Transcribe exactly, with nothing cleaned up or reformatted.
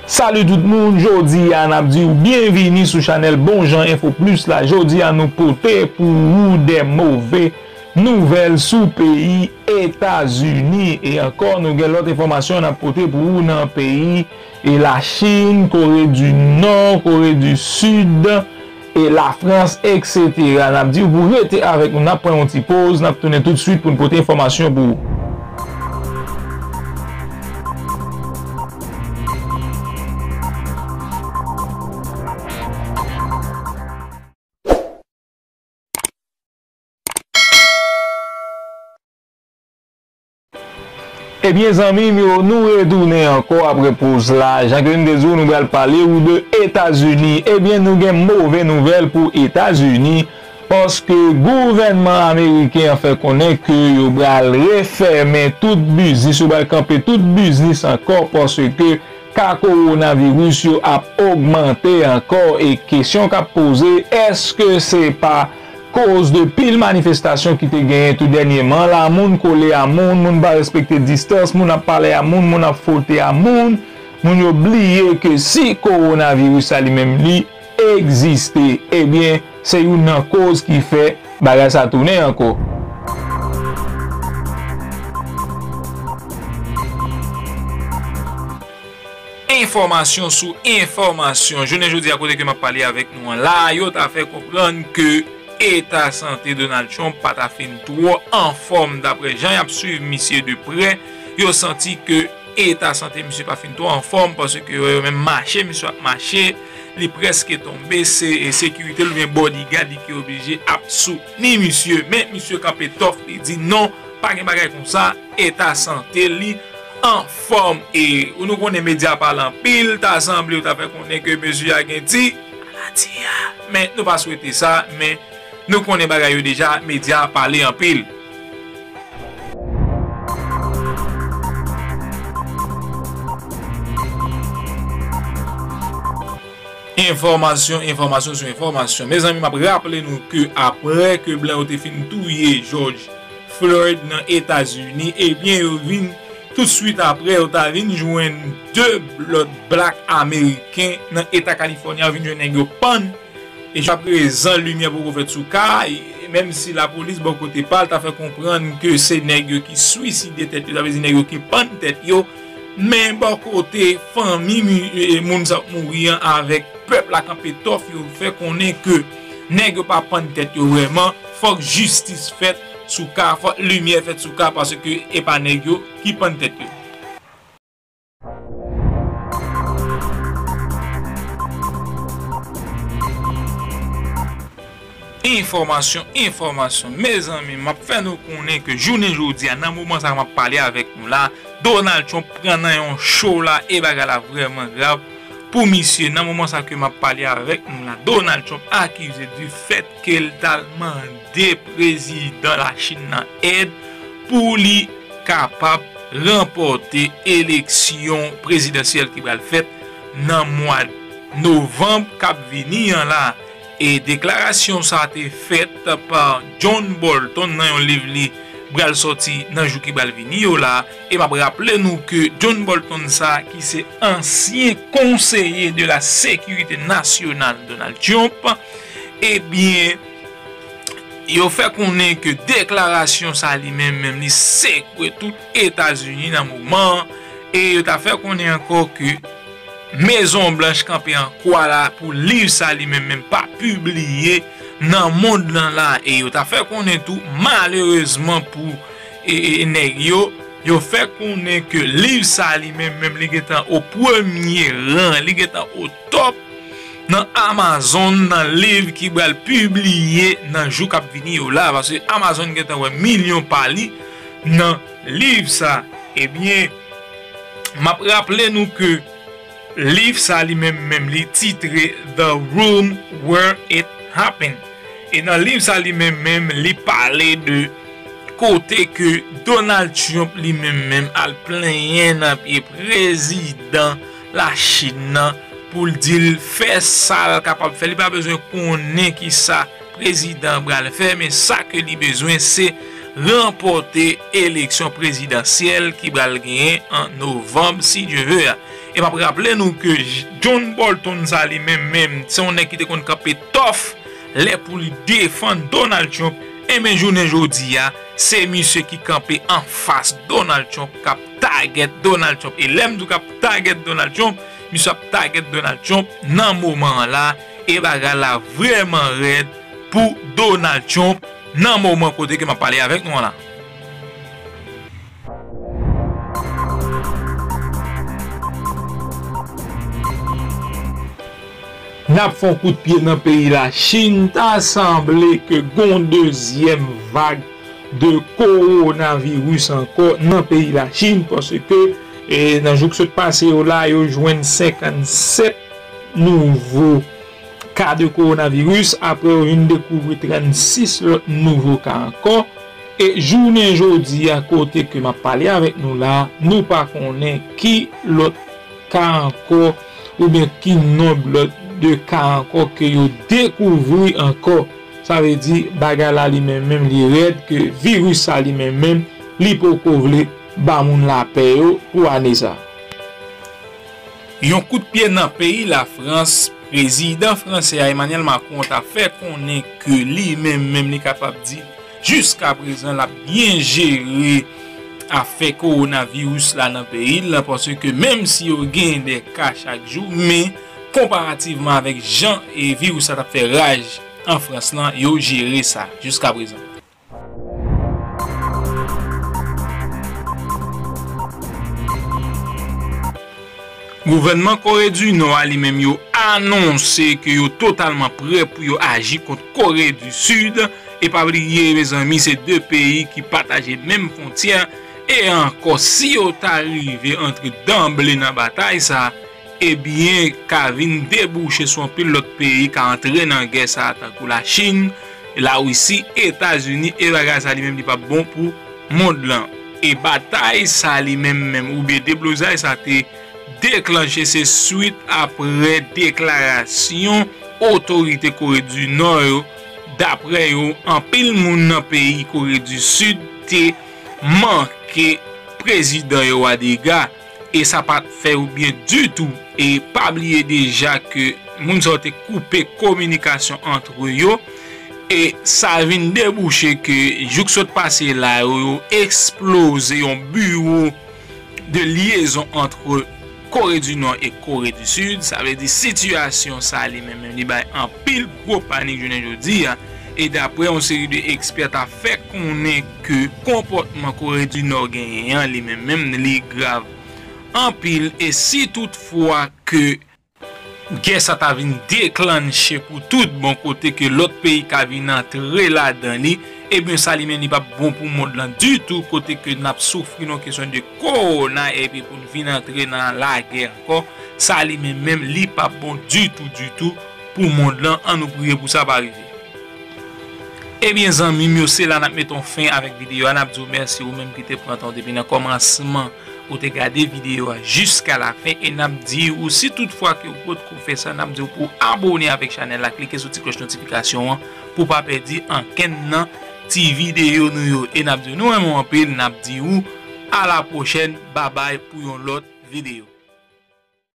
Salut tout moun, jodi a n ap di w byenvini sou chanèl Bon Jan Enfo Plis la. Jodi a nou pote pou ou de move nouvèl sou peyi Etazini. E ankò, nou gen lòt enfòmasyon n ap pote pou ou nan peyi e Lachin, Kore di Nò, Kore di Sid, e Lafrans, etsetera. N ap di w pou rete avèk nou, n ap pran yon ti poz, n ap tounen toutswit pou n pote enfòmasyon pou ou. Ebyen, zanmi m yo, nou retounen ankò apre poz la. Jan ke n te di w, nou pral pale ou de Etazini. Ebyen, nou gen move nouvèl pou Etazini, paske gouvènman ameriken an fè konnen ke yo pral refèmen tout biznis, yo pral kanpe tout biznis ankò, paske ka kowonaviris yo ap ogmante ankò. E kesyon k ap poze, èske se pa koz de pil manifestasyon ki te genyen tou dènyèman la, moun kole a moun, moun pa respekte distans, moun ap pale a moun, moun ap fwote a moun, moun yo bliye ke si kowonaviris sa li menm li egziste, ebyen, se youn nan koz ki fè bagay sa tounen ankò. Enfòmasyon sou enfòmasyon. Jounen jodi a, kote ke m ap pale avèk nou an la, yo ta fè konprann ke eta sante Donald Trump pa ta fin twò anfòm. Daprè jan y ap swiv misye de prè, yo santi ke eta sante misye pa fin twò anfòm, paske yo, yo menm mache, misye ap mache, li prèske tonbe, se, e sekirite l oubyen bodyguard li ki oblije ap soutni misye. Men misye kanpe tòf, li di non, pa gen bagay konsa, eta sante li anfòm. E nou konnen medya pale anpil, ta sanble yo ta fè konnen ke mesye a gen ti maladi a. Men nou pa swete sa, men nou konnen bagay yo deja, medya pale anpil. Enfòmasyon, enfòmasyon sou enfòmasyon. Mezanmi, m ap raple nou ke aprè ke blan yo te fin touye George Floyd nan Etazini, ebyen, yo vin toutswit aprè, yo ta vin jwenn de lòt blak ameriken nan eta Kalifòni a, yo vin jwenn nèg yo pann. E jiskaprezan, limyè poko fèt sou ka a, e menm si lapolis bò kote pa l ta fè konprann ke se nèg yo ki swiside tèt yo, sa vle di nèg yo ki pann tèt yo, men bò kote fanmi mi-, e, moun sa ap mouri an avèk pèp la kanpe tòf, yo fè konnen ke nèg yo pa pann tèt yo vrèman, fòk jistis fèt sou ka, fòk limyè fèt sou ka, paske e pa nèg yo ki pann tèt yo. Enfòmasyon, enfòmasyon. Mezanmi, m ap fè nou konnen ke jounen jodi a, nan moman sa a m ap pale avèk nou la, Donald Trump pran nan yon cho la, e bagay la vrèman grav pou misye. Nan moman sa ke m ap pale avèk nou la, Donald Trump akize du fait ke l t al mande prezidan Lachin nan èd pou li kapab ranpòte eleksyon prezidansyèl ki pral fèt nan mwa novanm k ap vini an la. E deklarasyon sa a te fèt pa John Bolton nan yon liv li pral sòti nan jou ki pral vini yo la. E m ap raple nou ke John Bolton sa a, ki se ansyen konseye de la sekirite nasyonal Donald Trump, ebyen, yo fè konnen ke deklarasyon sa a li menm, menm li sekwe tout Etazini nan moman an, e yo ta fè konnen ankò ke Mezon Blanch kanpe an kwa la pou liv sa li menm menm pa pibliye nan mond lan la, e yo ta fè konnen tou, malerezman pou, e, e, e nèg yo, yo fè konnen ke liv sa li menm menm li gentan o premye ran, li gentan o top nan Amazon, nan liv ki pral pibliye nan jou k ap vini yo la, paske Amazon gentan wè milyon pa li nan liv sa. Ebyen, m ap raple nou ke liv sa li menm menm li titre The Room Where It Happened. E nan liv sa li menm menm li pale de kote ke Donald Trump li menm menm al plenyen nan pye prezidan Lachin nan pou l di l fè sa l kapab fè. Li pa bezwen konnen kisa prezidan an pral fè, men sa ke li bezwen se ranpòte eleksyon prezidansyèl ki pral genyen an novanm, si Dye ve a. E m ap raple nou ke J-, John Bolton sa li menm menm, se yon nèg ki te konn kanpe tòf lè pou li defann Donald Trump. Enben, jounen jodi a, se misye ki kanpe anfas Donald Trump, k ap tagèt Donald Trump. E lè m di w k ap tagèt Donald Trump, misye ap tagèt Donald Trump nan moman an la, e bagay la vrèman rèd pou Donald Trump nan moman kote ke m ap pale avèk nou an la. N ap fè yon kout pye nan peyi Lachin. Ta sanble ke gon dezyèm vag de kowonaviris ankò nan peyi Lachin, paske, e, nan jou k sot pase yo la, yo jwenn senkannsèt nouvo ka de kowonaviris, apre yo vin dekouvri trannsis lòt nouvo ka ankò. E jounen jodi a, kote ke m ap pale avèk nou la, nou pa konnen ki lòt ka ankò, oubyen ki nonb lòt de ka ankò ke yo dekouvri ankò. Sa vle di, bagay la li menm menm li rèd, ke viris sa li menm menm li poko vle ba moun lapè yo pou ane sa. Yon kout pye nan peyi Lafrans, prezidan fransè a Emmanuel Macron ta fè konnen ke li menm menm li kapab di jiska prezan l ap byen jere afè kowonaviris la nan peyi l, paske menm si yo gen de ka chak jou, men konparativman avèk jan e viris la t ap fè raj an Frans lan, yo jere sa jiska prezan. Gouvènman Kore di Nò a li menm yo anonse ke yo totalman prè pou yo aji kont Kore di Sid. E pa bliye, mezanmi, se de peyi ki pataje menm fwontyè. E ankò, si yo ta rive antre danble nan batay sa, ebyen, ka vin debouche sou anpil lòt peyi ka antre nan gè sa a, tankou Lachin, Larisi, Etazini, e bagay sa li menm li p ap bon pou mond lan. E batay sa li menm menm, oubyen deblozay sa te deklanche, se swit apre deklarasyon otorite Kore di Nò yo, dapre yo, anpil moun nan peyi Kore di Sid te manke prezidan yo a dega, e sa pa t fè yo byen ditou. E pa bliye deja ke moun sa yo te koupe kominikasyon antre yo, e sa vin debouche ke jou k sot pase la yo, yo eksploze yon biwo de lyezon antre Kore di Nò e Kore di Sid. Sa vle di sitiyasyon sa li menm menm li bay anpil gwo panik jounen jodi a. E dapre yon seri de ekspè ta fè konnen ke konpòtman Kore di Nò genyen an li menm menm li grav anpil. E si toutfwa ke gè sa ta vin deklanche pou tout bon, kote ke lòt peyi ka vin antre ladan li, ebyen sa li menm li p ap bon pou mond lan ditou, kote ke n ap soufri nan kesyon de kowona, epi pou n vin antre nan lagè ankò, sa li menm menm li p ap bon ditou ditou pou mond lan. An nou priye pou sa pa rive. Ebyen zanmi m yo, se la n ap mete yon fen avèk videyo a. N ap di w mèsi ou menm ki te pran tan w depi nan kòmansman ou te gade videyo a jiska lafen, e n ap di ou, si toutfwa ke ou potko fè sa, n ap di w pou abone avèk chanèl la, klike sou ti klòch notifikasyon an pou w pa pèdi ankenn nan ti videyo nou yo. E n ap di w nou renmen w anpil, n ap di w a la pwochèn, babay pou yon lòt videyo.